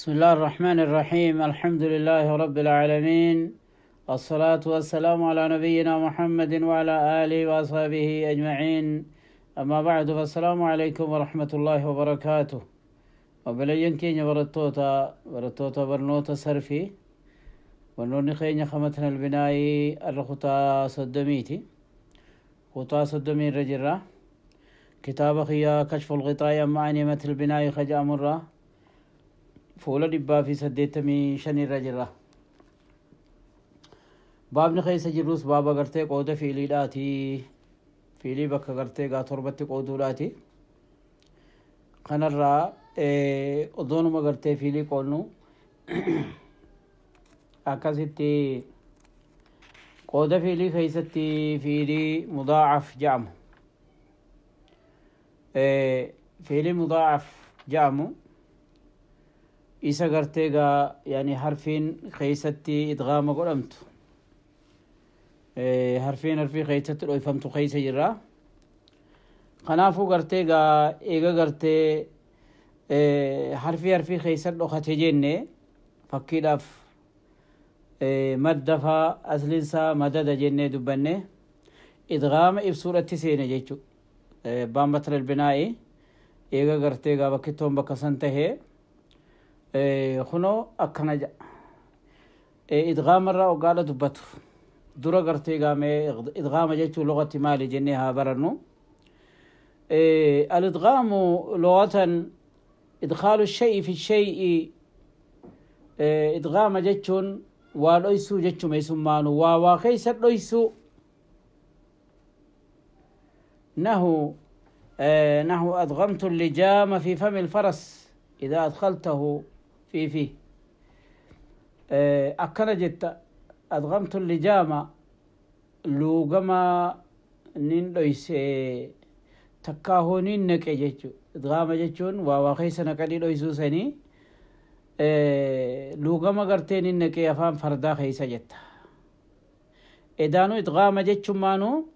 بسم الله الرحمن الرحيم. الحمد لله رب العالمين، الصلاة والسلام على نبينا محمد وعلى آله وأصحابه أجمعين. أما بعد، فالسلام عليكم ورحمة الله وبركاته. Obboleeyyan keenya barattoota barnoota sarfii, barnoonni keenya matn albinaayii arra kutaa 30ti, kutaa 30 irra jirra. Kitaaba kiyyaa كشف الغطاء عن معاني متن البناء ka fuula 185 irra jirra. Baabni keessa jirrus baaba gartee qooda fiiliidhaati, fiilii bakka gartee gaa torbatti qooduudhaati. Kanarraa odoonuma gartee fiilii qoodnu akkasitti qooda fiilii keessatti fiilii mudaacaf jedhamu, fiilii mudaacaf jedhamu isa gartee gaa yani harfiin keessatti idgaama godhamtu, harfiin harfii keessatti dhoyfamtu keessa jirra. Kanaafuu gartee gaa eega gartee harfii harfii keessa dhokate jenne, fakkiidhaaf madda faa asliinsaa madada jennee dubbanne, idgaama ibsuudhatti seene jechu. Abbaan matn albinaa'i eega gartee gaa bakkittoon bakka san tahee kunoo akkana jedha. Idgaama irraa oggaadha dubbatu dura gartee gaamee idgaama jechuu lugatti maali jennee haa barannu. الإدغام لغة إدخال الشيء في الشيء. إدغام jechuun waa dhoysuu jechuu meesummaanu waa waa keessa dhoysuu. نحو أدغمت اللجام في فم الفرس إذا أدخلته في فيه. Akkana jetta: أدغمت اللجام, luugama nin dhoyse, takkaahoo nin naqe jechu. Idgaama jechuun waa waa keessa naqanii dhoysuu sanii. Luugama gartee nin naqe afaan fardaa keessa jetta. Edaanuu idgaama jechumaanuu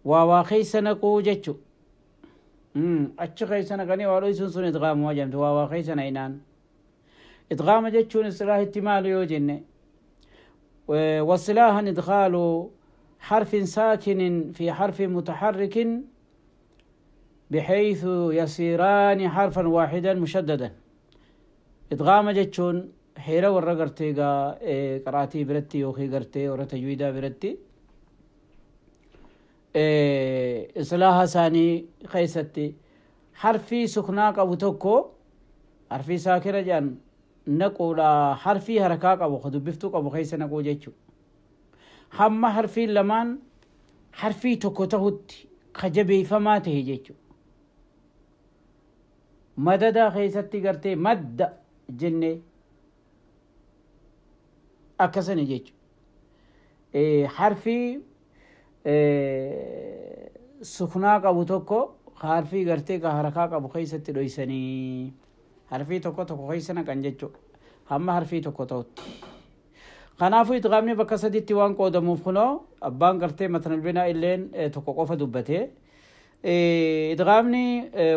waa waa keessa naquu jechu. Achi keessa naqanii waa dhoysuun sun idgaamuma jedhamti, waa waa keessa naqinaan. Idgaama jechuun isilaahitti maali yoo jenne, واصطلاحا إدخال حرف ساكن في حرف متحرك بحيث يصيران حرفا واحدا مشددا. إدغام jechuun heera warra gartee gaa qaraatii biratti yookiin gartee warra tajwiidaa biratti islaaha isaanii keessatti harfii suknaa qabu tokko, harfii saakira jedhan, naquudha harfii harakaa qabu ka dubbiftuu qabu keessa naquu jechu, hamma harfiin lamaan harfii tokko tahutti ka jabeeyfamaa tahe jechu. Madadaa keessatti gartee madda jenne akkasani jechu. Harfii suknaa qabu tokko harfii gartee ka harakaa qabu keessatti dhoysanii harfii tokko tokko keessa naqan jechu, hamma harfii tokko ta'utti. Kanaafuu idgaamni bakka saditti waan qoodamuuf kunoo abbaan gartee matn albinaa illeen tokko qofa dubbate. Idgaamni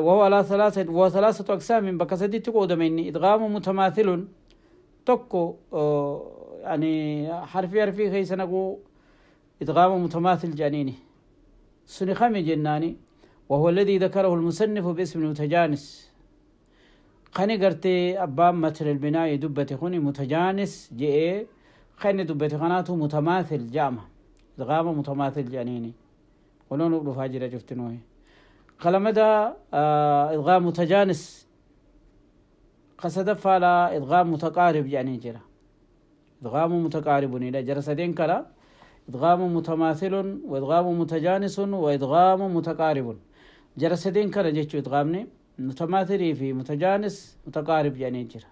وهو على ثلاثة وثلاثة أقسام, bakka saditti qoodame inni. إدغام متماثل tokko, يعني harfii harfii keessa naquu إدغام متماثل jedhaniini. Suni kami jennaani, وهو الذي ذكره المصنف باسم المتجانس. Kani gartee abbaan matn albinaa'i dubbate kuni متجانس je'ee kani dubbate kanaatu متماثل jedhama, إدغام متماثل jedhaniini. Kunoo nuuf dhufaa jira cuftinuu. Kalamada إدغام متجانس. Kasadaffaadha إدغام متقارب jedhanii jira. إدغام متقارب ila jara sadeen kala: إدغام متماثل وإدغام متجانس وإدغام متقارب. Jara sadeen kana jechuu idgaamni متماثل fi متجانس متقارب jedhanii jira.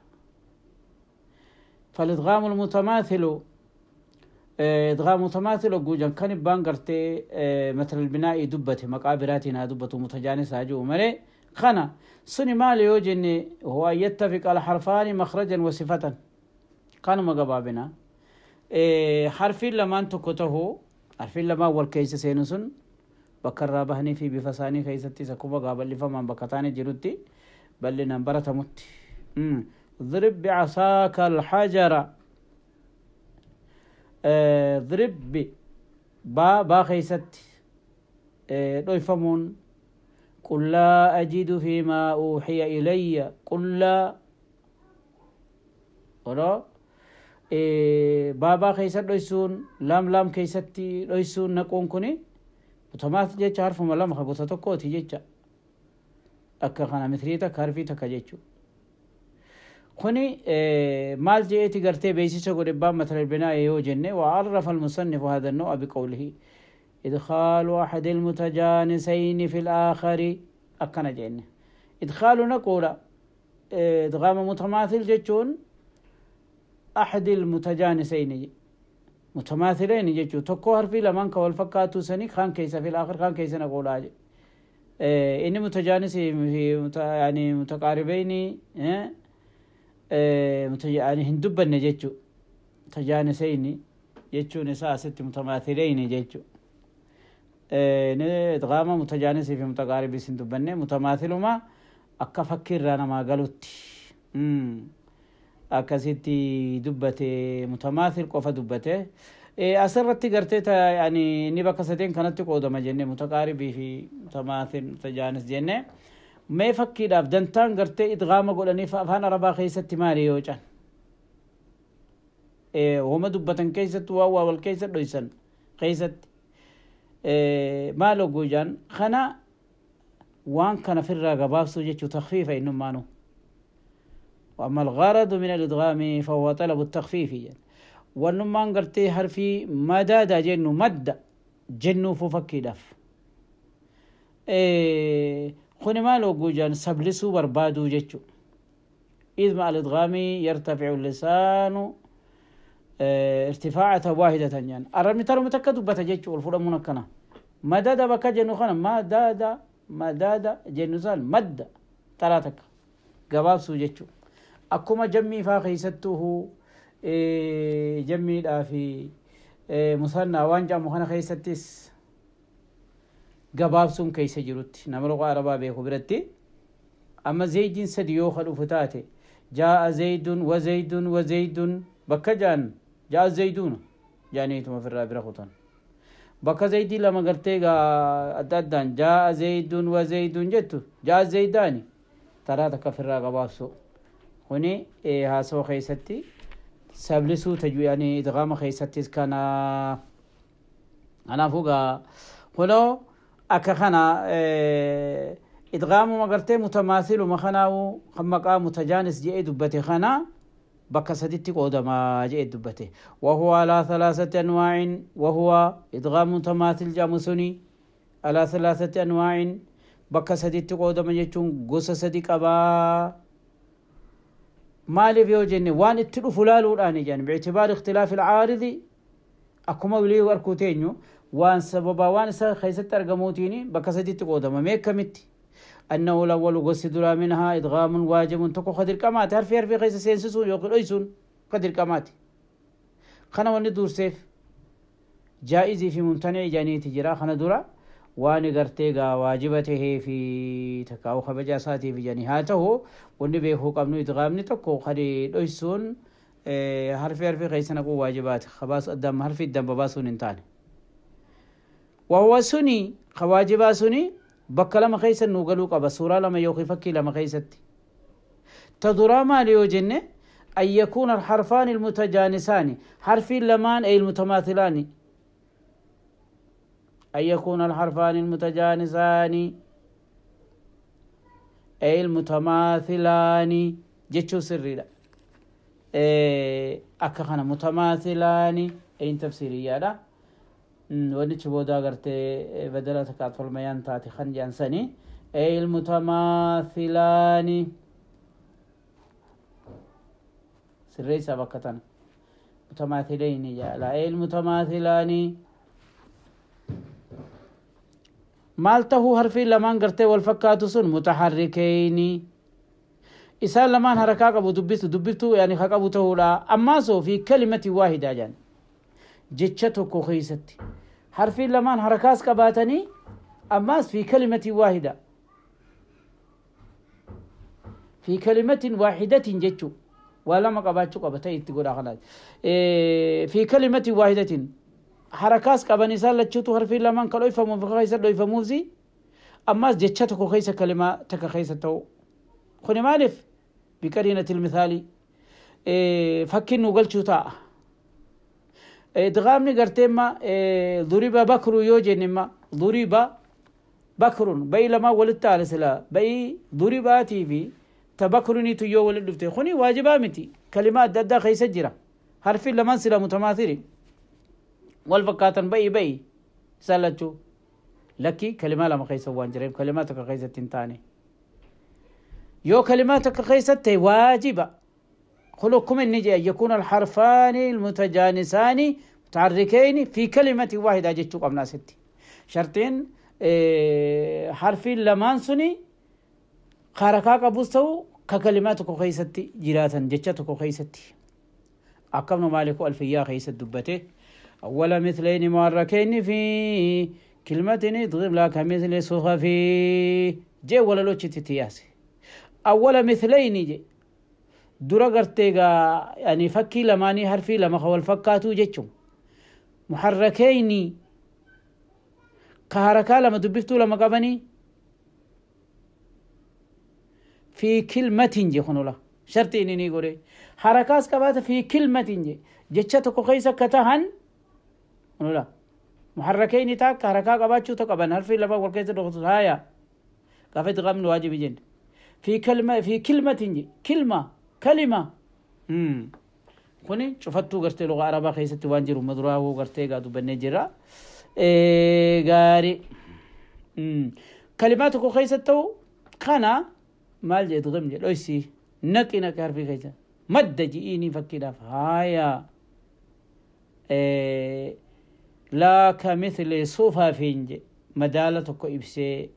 فالإدغام المتماثل, إدغام متماثل وجوجا kan abbaan gartee matn albinaa'i dubbate maqaa biraatiin haa dubbatu, متجانس haa jiru malee kana. Suni maali yoo jenne, هو أن يتفق الحرفان مخرجا وصفة. Kanuma gabaabina harfiin lamaan tokko tahuu, harfiin lamaan wal keessa seenu sun bakka irraa bahanii fi bifa isaanii keessattis akkuma gaa bal'ifamaan bakka taane jirutti bal'inaan baratamutti. ضرب بعصاك الحجر ضرب با با خيست دويفمون قل لا أجد فيما أوحي إلي قل لا ولا بابا خيست دويسون لام لام كيستي دويسون نقون كوني متماثل جيتش حرف ملام خبوتا تكوتي جيتش أكا خانا مثليتا كارفي تكا جيتشو خني مال جئتي قرتي بيسيسا قربان مثل البناء يوجن. وعرف المصنف هذا النوع بقوله إدخال أحد المتجانسين في الآخر أكنا جن إدخال نقول إدغام متماثل جتون أحد المتجانسين متماثلين جتو تكو حرفي لمن كوالفكاتو سني خان كيس في الآخر خان كيس نقول آجي إني متجانس في يعني متقاربين يعني هندبا جتو متجانسين جتو نساء ست متماثلين جتو إدغام متجانس في متقارب سندبن متماثلما أكا فكر أنا ما قالت أكاسيتي دبته متماثل قفا دبته أسرت قرتي يعني نبقى ستين كانت تقود ما جنة متقارب في متماثل متجانس جنة ما يفكر أفدنتان قرتي إدغام قولني فأنا ربا خيست مالي يوجان وما دبتن كيست واو والكيست ليسن خيست مالو جوجان خنا وان كان في الرقباب سوجت تخفيف إنه مانو. وأما الغرض من الإدغام فهو طلب التخفيف يعني. والنمان قرتي حرفي مدادا جنو مد جنو ففكي دف خني مالو جوجان سبلسو بربادو جتشو إذ مع الإدغام يرتفع اللسان ارتفاعة واحدة يعني أرمي ترى متأكد بتجتشو الفرق منكنا مدادا بك جنو خنا مدادا مدادا جنو زال مد تراتك جواب سوجتشو أكما جمي فاخيسته جمي في مثنى وانجا مخنا خيستس جواب سون كيس جروت نمرق عربا بخبرتي أما زيد سديو خلو فتاته جاء زيد وزيد وزيد بكجان جاء زيدون جانيتم في الرابع خطان بكا زيدي لما قرتي أدادان جاء زيد وزيد جتو جاء زيداني ترى تكفر غباسو هني هاسو خيستي سابلسو تجو يعني إدغام خيستي كان أنا فوقا ولو أكا خنا إدغام ما قرتي متماثل وما خناو خمقا متجانس جئ دبتي خنا بكا سدتي قودما جئ دبته وهو على ثلاثة أنواع وهو إدغام متماثل جامسوني على ثلاثة أنواع بكا سدتي قودما جتون قصة سدي أبا مالي فيو جن وان اتلو فلالو الآن جان باعتبار اختلاف العارض أكما وليه أركوتينيو وان سببا وان خيست أرقموتيني بكا سدتي قودما ميكا متي أنه الأول قصد منها إدغام واجب تكو خدر كمات هرفي هرفي خيس سينسسون يقول أيسون قدر كمات خنا وندور سيف جائزي في ممتنع جاني تجرا خنا دورا وان قرتيغا واجبته في تكاو خبجا ساتي في جاني ونبي هو قبنو إدغام نتكو خدي أيسون هرفي هرفي خيس نقو واجبات خباس الدم هرفي الدم بباسون انتان وهو سني خواجبا سني بك لما خيس نوغلو قبا سورة لما يوخي فكي لما خيستي تدرى ما ليوجن أن يكون الحرفان المتجانسان حرفي لمان أي المتماثلان أن يكون الحرفان المتجانسان أي المتماثلان جتشو سري لا أكخنا متماثلان أي تفسيرية لا ونش بودا قرتي بدلتك أطفال ميان تاتي خنجان سني أي المتماثلان سري سبقتنا متماثلين جاء أي المتماثلان مالته حرفي لمان قرتي والفكات سن متحركين إسان لمان حركاك أبو دبتو دبتو يعني خك أبو تهولا أما سو في كلمة واحدة جان جتشتو كوخيستي حرفي لمان حركاس كباتني أماس في كلمة واحدة في كلمة واحدة جتشو Waa lama qabaachuu qaba ta'e itti godha kanaas. Fi kalimati waahidatin harakaas qaban isaan lachuutu harfii lamaan ka dhoyfamuuf keessa dhoyfamuufi ammaas jecha tokko keessa kalimaa takka keessa ta'u. Kuni maaliif? Biqariinatil misaalii fakkiin nu galchuu ta'a. Idgaamni garteemma duriba bakru yoo jenne duriba bakrun ba'i lamaan walitti aale sila ba'i duribaatii fi ta bakruniitu yoo walitti dhufte kuni waajibaa miti, kalimaa adda addaa keessa jira, harfiin lamaan sila mutamaasiri wal fakkaatan ba'i isaan lachuu lakki kalimaa lama keessa waan jireef kalimaa tokko keessatti hin taane. Yoo kalimaa tokko keessatti ta'e waajiba. خلقكم النجي أن يكون الحرفان المتجانسان متحركين في كلمة واحدة جتشو قبل ستي شرطين حرفين لمان سني خاركا قبوستو ككلماتك خيستي جراتا جتشتك خيستي. أكمل مالك ألفيا خيست دبته أول مثلين معركين في كلمة اضرب لك مثل صخفي جي ولا لو تتياسي أول مثلين جي dura gartee gaa yani fakkii lamaanii harfii lama ka wal fakkaatuu jechuun muharrakeyni ka harakaa lama dubbiftuu lama qabanii fi kilmatin je kunula sharti inni ni godhe harakaas qabaata fi kilmatin je jecha tokko keessa akka tahan kunula muharrakeyni taakka harakaa qabaachuu ta qaban harfii lama wal keessa dhoksatu haya gaafa itti qabnu waajibi jenne fi kalma fi kilmatin je kilma كلمة kuni cufattuu gartee lugaa arabaa keessatti waan jiru maduraawuu gartee gaa dubbannee jira. Gaarii kalimaa tokko keessatti ta'u kana maal jedhu gam jedhu dhoysii naqi naqi harfii keessa madda ji'iinii fakkiidhaaf haaya laa ka mithli suufafiin je madaala tokko ibsee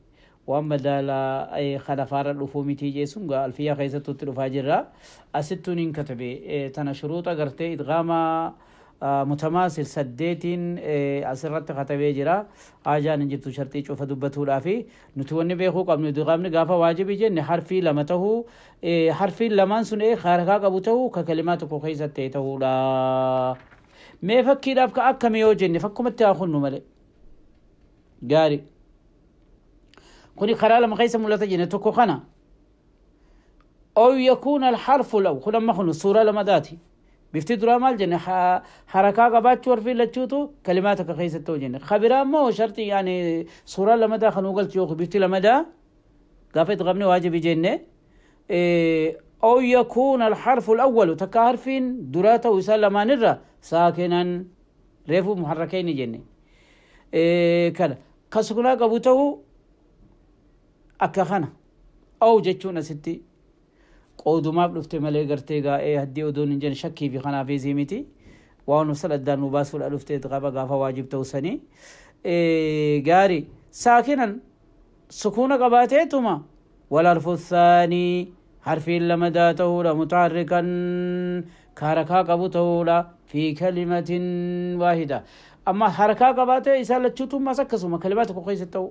waan madaala khalafaarra dhufuu mitii jeesun gaa alfiyyaa keessattutti dhufaa jirra. Asittuun hin katabe tana shuruuxa gartee idgaama mutamaasil saddeetiin asirratti katabee jira. Haajaan hin jirtu sharxii cufa dubbatuudhaafi nuti wanni beekuu qabnu idgaamni gaafa waajibi jenne harfii lama tahuu harfiin lamaan sun harakaa qabu tahuu ka kalimaa tokko keessatti tahuudha. Mee fakkiidhaaf ka akkami yoo jenne fakkumatti haa kunnu malee. Gaarii. Kuni karaa lama keessa mul'ata jenne tokko kana. أو يكون الحرف لو kun amma kun suuraa lamadaati. Bifti duraa maal jenne harakaa qabaachuu harfii lachuutu kalimaa takka keessatti ta'u jenne. Kabiraa immoo sharti yaani suuraa lamadaa kan galchu yookiin bifti lamadaa gaafa itti qabne waajibi jenne. أو يكون الحرف الأول takka harfiin duraa ta'u isaa lamaanirra saakinan reefu muharrakayni jenne. Kana ka sukunaa qabu ta'uu akka kana أو jechuun asitti qoodumaaf dhufte malee gartee gaa'ee haddii odoon hin jenne shakkii fi kanaaf isii miti waan nuuf addaan nu baasuudha dhuftee qaba gaafa waajib ta'u sanii. Gaarii saakinan sukuuna qabaateetuma والحرف الثاني harfiin lamadaa ta'uudha mutaharrikan ka harakaa qabu ta'uudha fi kalimatin waahida. Amma harakaa qabaatee isaan lachuutu ammas akkasuma kalimaa tokko keessatti ta'u.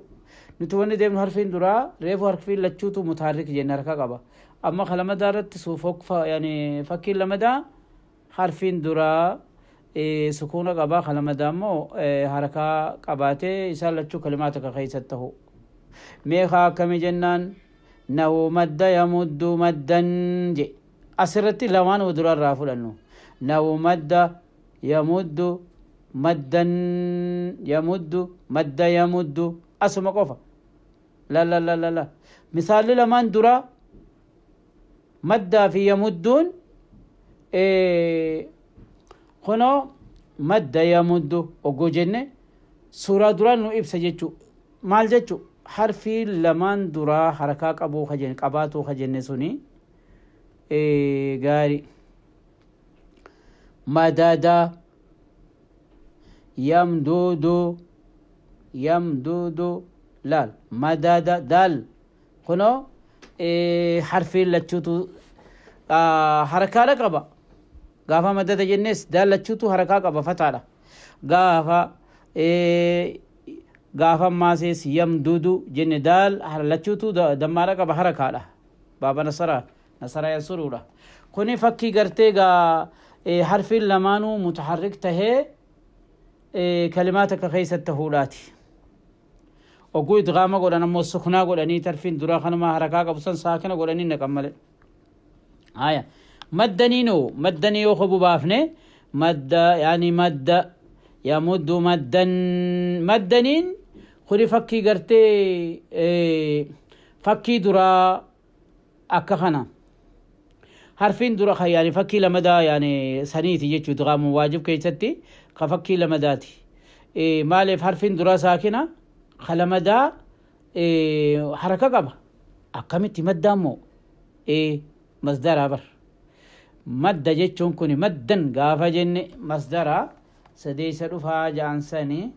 Nuti wanni deemnu harfiin duraa reefu harfiin lachuutu mutaharrik jenne harakaa qaba. Amma lamadaa irratti yani fakkiin lamadaa harfiin duraa sukuuna qabaa lamadaa immoo harakaa qabaatee isaan lachuu kalimaa tokko keessatti ta'u. Meeqa akkami jennaan nahu madda yamuddu maddan je asirratti lamaan duraarraa fudhannu nahu madda yamuddu maddan yamuddu madda yamuddu asuma qofa la la la la la misaalli lamaan duraa maddaa fi yamudduun kunoo madda yamuddu oggoo jenne suuraa duraan nu ibsa jechuu maal jechuu harfii lamaan duraa harakaa qabuu qabaatuu ka jenne suni gaarii madada yamdudu yamdudu laal madada daal kunoo harfiin lachuutu harakaadha qaba gaafa madada jennes daal lachuutu harakaa qaba fataadha gaafa gaafa maasees yamdudu jenne daal lachuutu dammaadha qaba harakaadha baaba nasara Nasara yansuruudha. Kuni fakkii gartee gaa harfiin lamaanuu mutaharrik tahee kalimaa takka keessatti tahuudhaati. Oguu idgaama godhan ammoo suknaa godhanii harfiin duraa kanuma harakaa qabu san saakina godhanii naqan malee. Haya maddaniinoo maddanii yoo kobu baafne madda yaani madda yamuddu maddan maddaniin kuni fakkii gartee fakkii duraa akka kana. Harfiin dura yaani fakkii lamadaa yaani saniiti jechuu idgaamu waajib keessatti ka fakkii lamadaati. Maaliif harfiin duraa saakina ka lamadaa haraka qaba. Akkamitti madda ammoo masdaraa bar. Madda jechuun kun maddan gaafa jenne masdaraa sadeessa dhufaa ja'an sanii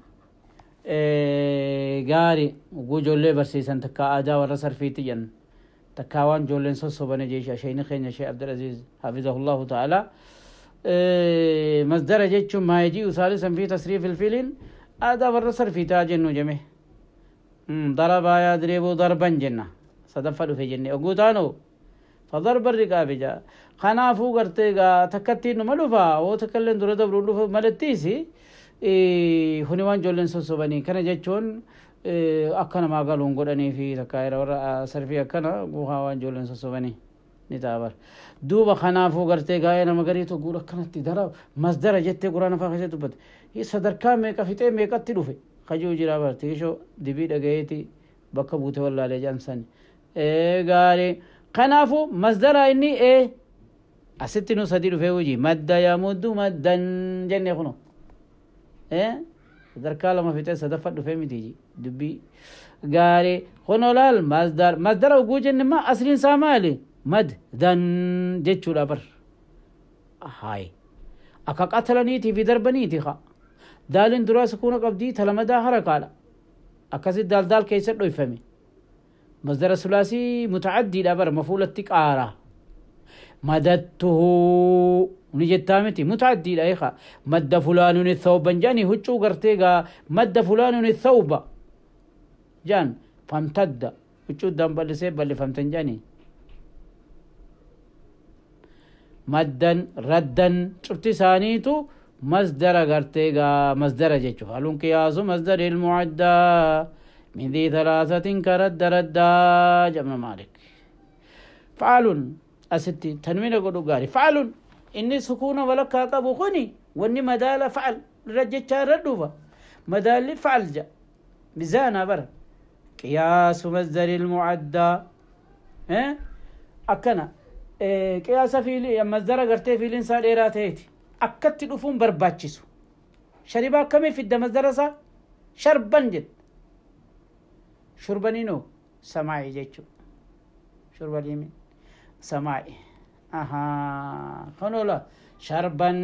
gaari oguu ijoollee barsiisan takka aadaa warra sarfiitti jenna. Takka waan ijoolleen sossobane jeesha shayni keenya Sheekh Abdulaziz hafizahullahu ta'ala. Masdara jechuun maa yaji'u saalisan fi tasriifil fiiliin aadaa warra sarfiitaa jennu jeme. Darabaa yadribu darban jenna. Sadaffa dhufe jenne oguu taanoo فضرب الرقاب جاء خنافو غرتي غا تكتي نما دفا او تكلن دور دبرو دفا ملتيسي هوني وان جولن سوسوبني كان جچون akkana maagaluun godhanii fi takka yeroo warra sarfii akkana guuhaa waan ijoolleen sossobanii ni ta'a bara. Duuba kanaafuu gartee gaa'ee nama gariitu guura akkanatti dara masdara jettee quraana fa'aa keessatti dubbate. Sadarkaa meeqa fixee meeqatti dhufe kajuu jira barti ishoo dibii dhagayeeti bakka buute wallaalee jedhamsani. Gaarii kanaafuu masdara inni asitti nu sadii dhufee hojii madda yamuddu maddan jennee kunoo. Sadarkaa lama fixee sadaffaa dhufee miti dubbii gaarii kunoo laal masdar masdara oguu jenne ma asliin isaa maali maddan jechuudha bar haay akka qatalaniitii fi darbaniiti haa daaliin duraa sukuuna qabdii talamadaa harakaadha akkasitti daaldaal keessa dhoyfame masdara sulaasii mutacaddiidha bar mafuulatti qaara madattuhu ni jettaa miti mutacaddiidha eekaa madda fulaanun thawban jedhanii huccuu gartee gaa madda fulaanun thawba jedhan famtadda huccuu iddaan bal'isee bal'ifamtan jedhanii maddan raddan cufti isaaniitu masdara gartee gaa masdara jechuudha haluun qiyaasu masdari ilmucaddaa min dhii thalaasatin ka radda raddaa jedhamna maalik facaalun asitti tanwiina godhu gaarii facaalun inni sukuuna walakkaa qabu kuni wanni madaala facal irra jechaa irra dhufa madaalli facal jedha mizaanaa bara qiyaasu masdari ilmucaddaa akkana qiyaasa fiilii masdara gartee fiiliin isaa dheeraa ta'eeti akkatti dhufuun barbaachisu sharibaa akkamii fidda masdara isaa sharban jedha shurbaniinoo samaa'i jechuudha shurbaniin samaa'i ahaa kanoola sharban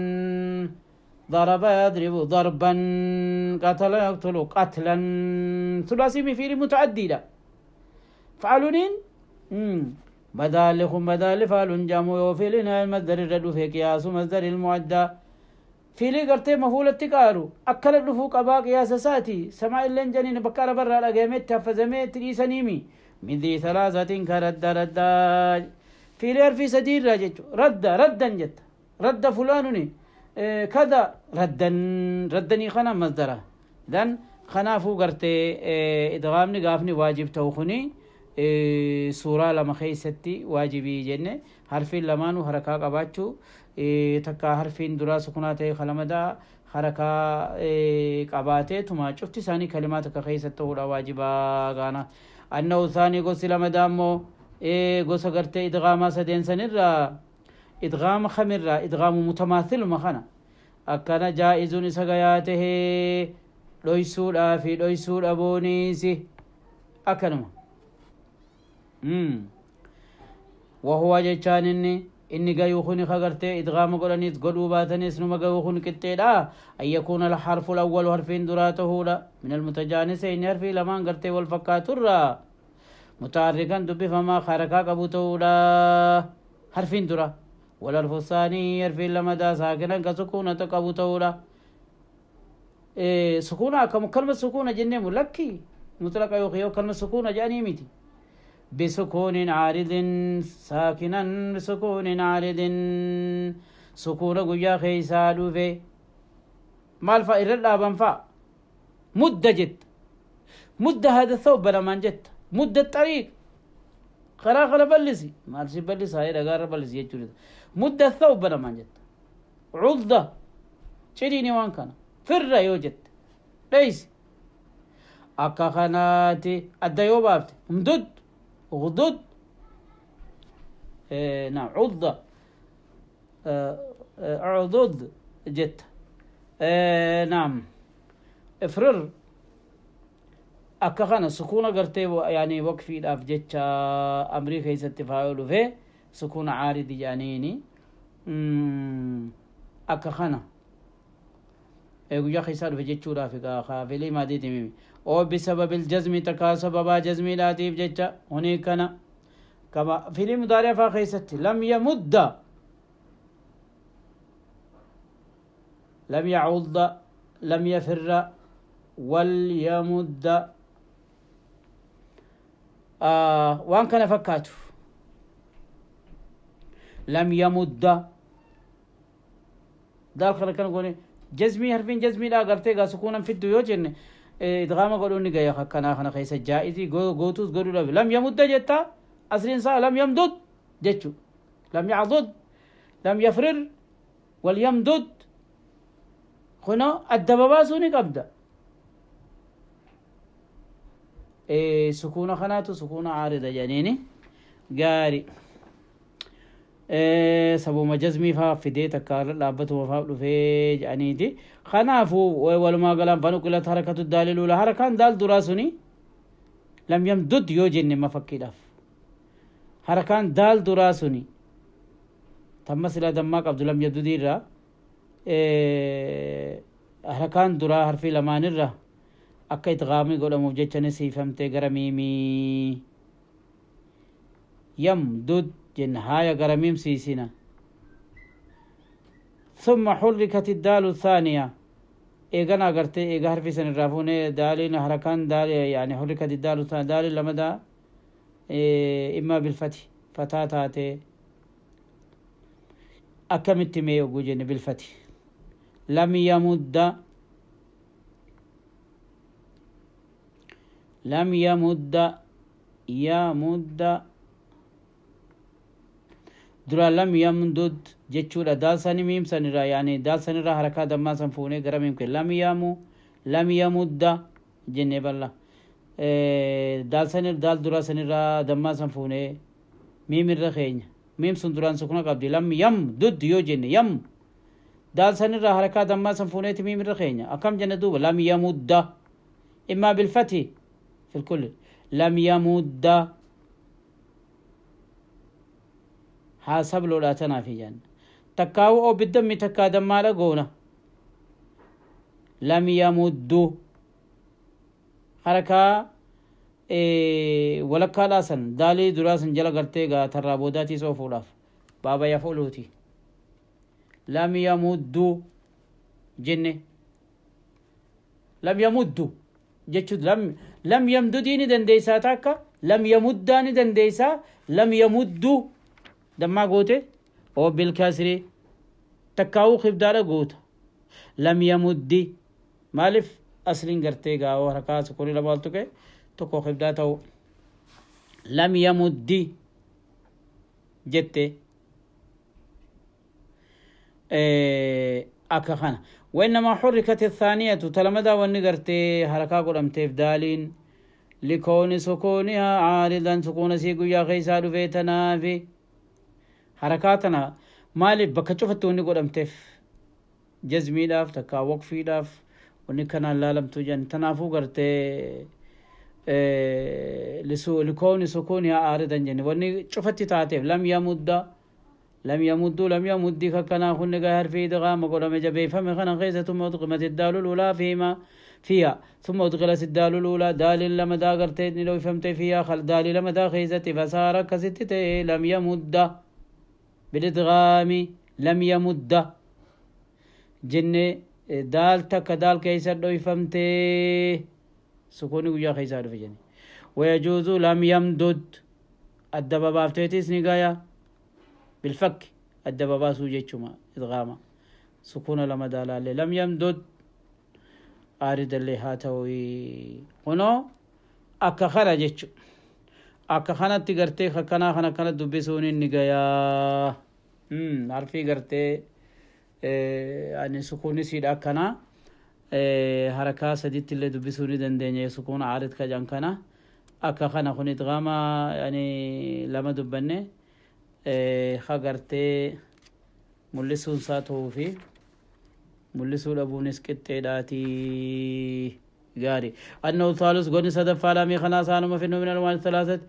ضرب يضرب ضربا قتل يقتل قتلا ثلاثي فعل متعدي لا فعلونين مدالخ مدال فعل جامو وفعلنا المصدر الرد في قياس مصدر المعدى فعل قرتي مفعول التقارو أكل الرفوق أبا قياس ساتي سماع اللنجنين بكار برا لقيمت تفزمت تريسنيمي من ذي ثلاثة كرد رد فعل في سدير راجت رد ردا جت رد فلانني كذا ردا ردني خنا مصدره ذن خنافو قرتي إدغامني قافني واجب توخني suuraa lama keessatti waajibii jenne harfiin lamaanuu harakaa qabaachuu takka harfiin duraa sukunaa ta'e kalamadaa harakaa qabaatee tuma cufti isaanii kalimaa takka keessatti ta'uudha waajibaa gaana. Annahu isaanii gosi lamadaa immoo gosa gartee idgaamaa sadeen sanirraa idgaama kamirraa idgaamu mutamaathiluma kana akkana jaa'izuun isa gayaa tahee dhoysuudhaa fi dhoysuu dhabuuniisi akkanuma. وهو جتان إني قيوخني خغرتي إدغام قرانيس قلو باتنيس نما قيوخن كتير أن يكون الحرف الأول حرفين دراته لا من المتجانسين حرفي لمان قرتي والفكاتر متعرقا دبي فما خركا قبوته لا حرفين درا والحرف الثاني حرفين لما دا ساكنا كسكونة قبوته لا سكونة كم كلمة سكونة جنة ملكي مطلق يوخيو كلمة سكونة جاني ميتي بسكون عارض ساكنا بسكون عارض سكون قيا خيسا دوفي مال فا إرد أبن فا مدة جت مدة هذا الثوب بلا ما جت مدة الطريق خرا خرا بلسي مال سي بلس هاي رغار بلسي يجوري مدة الثوب بلا ما جت عضة شريني وان كان فر يوجد ليس أكا خناتي أدى يوبافت مدد غدد نعم عضة عضد جت نعم افرر أكا خنا سكونة قرتي يعني وقفي الأف جت أمريكا يستفاعلوا فيه سكونة عارض جانيني أكا خنا يا أخي صار في جتشورا في خافلي ما دي تميمي أو بسبب الجزم تكا سببا جزمي لا تيب جتشا هناك أنا كما في المضارع فاخيست لم يمد لم يعض لم يفر وليمد وان كان فكاته لم يمد دال خلق كان قولي جزمي حرفين جزمي لا قرتي غا سكونا في الديو جن ادغام قولوني غيا خكنا خنا خيس جائزي غوتوس غورو لم يمد جتا اصل انسان لم يمدد جتشو لم يعضد لم يفرر وليمدد خنا الدبابا سوني قبدا سكونة خناتو سكونة عارضة جانيني غاري سبو مجزمي فا فدي تكار لابتو وفا في جانيتي خنافو ولما قلم فنقلت حركة الدال الأولى حركان دال دراسوني لم يمدد يوجن ما فكيداف حركان دال دراسوني تم سلا دماك عبد لم يمدد را حركان درا حرفي لمان را أكا إدغامي قول مبجتشني سيفمتي غرميمي يمدد جنهاية غرميم سيسينا ثم حركت الدال الثانية إيغانا غرتي إيغا حرفي سن الرافوني دالين حركان دال يعني حركت الدال الثانية دال لمدا إما بالفتح فتاتاتي أكملت مي جن بالفتح لم يمد لم يمد يمد درا لم يمدد جچورا دال سني ميم سني را يعني دال سني را حركة دما سنفونه گرم ميم لم يمو لم يمد جنة بالله دال سني دال درا سني را دما سنفونه ميم را خين ميم سن دران سكونا قبدي لم يمدد يو جنة يم دال سني را حركة دما سنفونه ميم را خين أكم جنة دو لم يمد إما بالفتح في الكل لم يمد حاسب لولا تنافي جن تكاو أو بالدم تكا دم لقونا لم يمد حركة ولكا لاسن دالي دراسن جلا قرتي غا ترابوداتي سوفولاف بابا يفولوتي لم يمد جنة لم يمد جتشد لم يمدديني دنديسا تاكا لم يمداني دنديسا لم يمد دما قوتي أو بالكسر تكاو خبدارة قوت لم يمدي مالف أصلين قرتي غاو حركات سكوري لبالتوكي تكو خبداتو لم يمدي جتي أكا خانا وإنما حركت الثانية تلمدا ونقرتي حركة قرمتي دالين لكون سكونها عارضا سكون سيقو يا خيسا دفيتنا في حركاتنا مالي بكتشوف وني قرمتي جزمي داف تكا وقفي داف ونكنا لالم تجن تنافو قرتي لكون سكونها عارضا جن وني شفتي تاتيف لم يمد لم يمد لم يمد كنا خن غير في ادغام قرم جبي فم خن غيزة ثم ادغمت الدال الاولى فيما فيها ثم ادغلت الدال الاولى دال لما دا غرتين لو فهمت فيها خل دال لما دا خيزة فصار كست لم يمد بالادغام لم يمد جن دال تك دال كيسر لو فهمت سكون ويا خيزة في جن ويجوز لم يمدد Adda babaafteetis ni gaya bilfakki adda babaasuu jechuma idgaama sukuuna lama daalaallee lam yamdud aaridallee haa ta'u kunoo akka kana jechu akka kanatti gartee akkanaa kana akkana dubbisuun inni gayaa harfii gartee ani sukuunni siidha akkanaa harakaa saditti illee dubbisuu ni dandeenya sukuuna aarid kajan kana akka kana kun idgaama yani lama dubbanne ka gartee mul'isuun isaa ta'uu fi mul'isuu dhabuunis qixxeedhaatii gaarii annahu thaalus gonni sadaffaa lamii kanaa saanuma finnu min alwaan thalaasati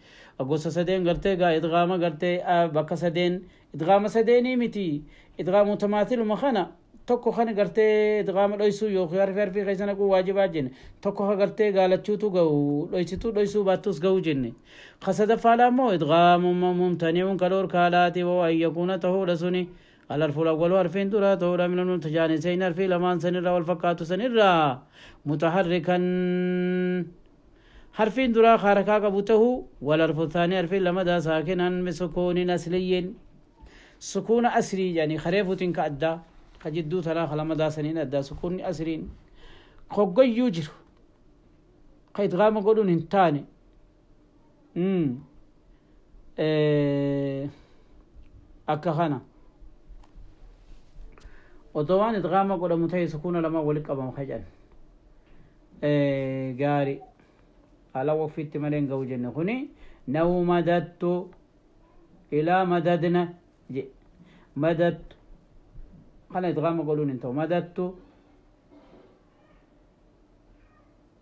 gosa sadeen gartee gaa idgaama gartee bakka sadeen idgaama sadeenii miti idgaama mutamaathiluma kana tokko kan gartee idgaama dhoysuu yookiin harfi harfii keessa naquu waajibaa jenne tokko ka gartee gaalachuutu ga'u dhoysituu dhoysuu baattus ga'u jenne ka sadaffaadha immoo idgaamu mumtani'uun kaloor kaalaati woo an yakuuna ta'uudha suni الحرف الأول حرفين درا تورا من المتجانسين حرفي لمان سنرا والفقات سنرا متحركا حرفين درا خاركا قبوته والحرف الثاني حرفين لمدى ساكنا بسكون أصلي سكون أسري يعني خريفة كأدى خجدو ترى خلمدى سنين أدى سكون أسرين خقي يجر قيد غام قولون انتاني أكخنا Otoo waan idgaama godhamu ta'e sukuuna lama walitti qabamu kajan gaari ala waqfitti malee hin ga'u jenne kuni nawu madattu ilaa madadna je madattu kana idgaama godhuun hin ta'u madattu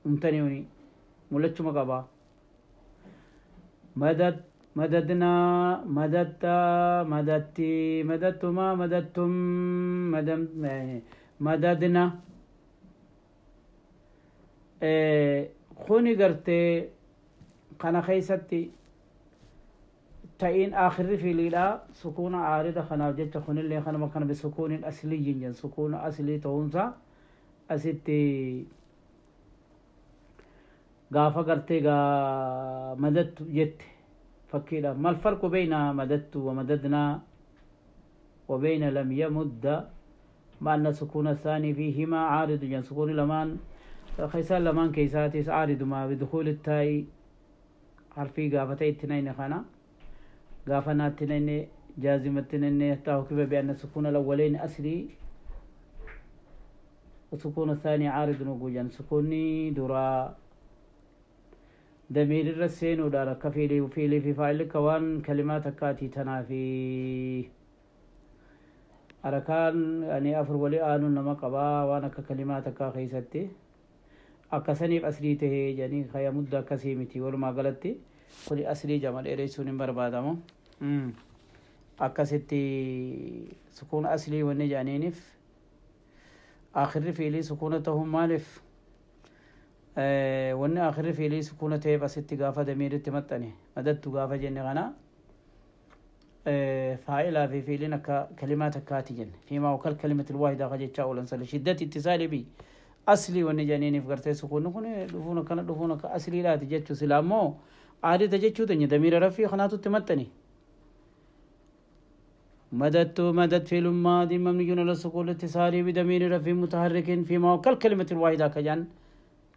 umtaniuni mul'achuma qabaa madad مددنا مددت مددتي مددتما مددتم مدم مددنا خوني قرتي قنا خيستي تاين آخر في ليلة سكون عارضة خنا جت خون اللي خنا مكان بسكون أصلي جن سكون أصلي تونسا أستي غافة قرتي غا مددت جت فكيلا ما الفرق بين مددت ومددنا وبين لم يمد مع أن سكون الثاني فيهما عارض يعني سكون لمان خيسان لمان كيساتيس عارض ما بدخول التاء حرفي قافتي التنين خانا قافنا التنين جازمة التنين حتى بأن سكون الأولين أسري وسكون الثاني عارض وجوجا سكوني درا دمير الرسين ودار كفيلي وفيلي في فاعل كوان كلمات كاتي تنافي أركان يعني أفر ولي آن نما قبا وانا ككلمات كخيستي أكسني أسريته يعني خيا مدة كسيمتي ولما غلطتي كل أسري جمال إريسون بربادمو أكستي سكون أسلي ونجانينف آخر فيلي سكونتهم مالف wanni akhirri fiilii sukuuna ta'eef asitti gaafa damiiritti maxxane madattu gaafa jenne kana faa'ilaa fi fiiliin akka kalimaa takkaati jenne fiimaa wakal kalimati lwaahida ka jechaa oolan sana shiddati ittisaali bi aslii wanni jenniiniif gartee sukuunni kun dhufuun akkana dhufuun akka asliidhaati jechuu sila ammoo aadita jechuu teenya damiira raffii kanaatutti maxxane مددت مدد فعل ماضي مبني على السكون الاتصالي بدمير رفع متحرك فيما وكل كلمة الواحدة كجان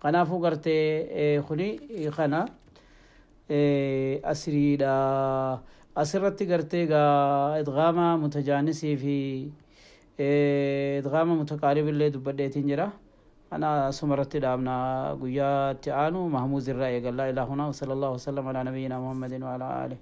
kanaafuu gartee kuni kana asriidha asirratti gartee gaa idgaama mutajaanisii fi idgaama mutaqaarib illee dubbadheetiin jira ana asumarratti dhaabna guyyaatti aanu mahmuuz irraa eegallaa ilaa hunaa wasala allahu wasalam alaa nabiyina muhammadin waalaa aalih.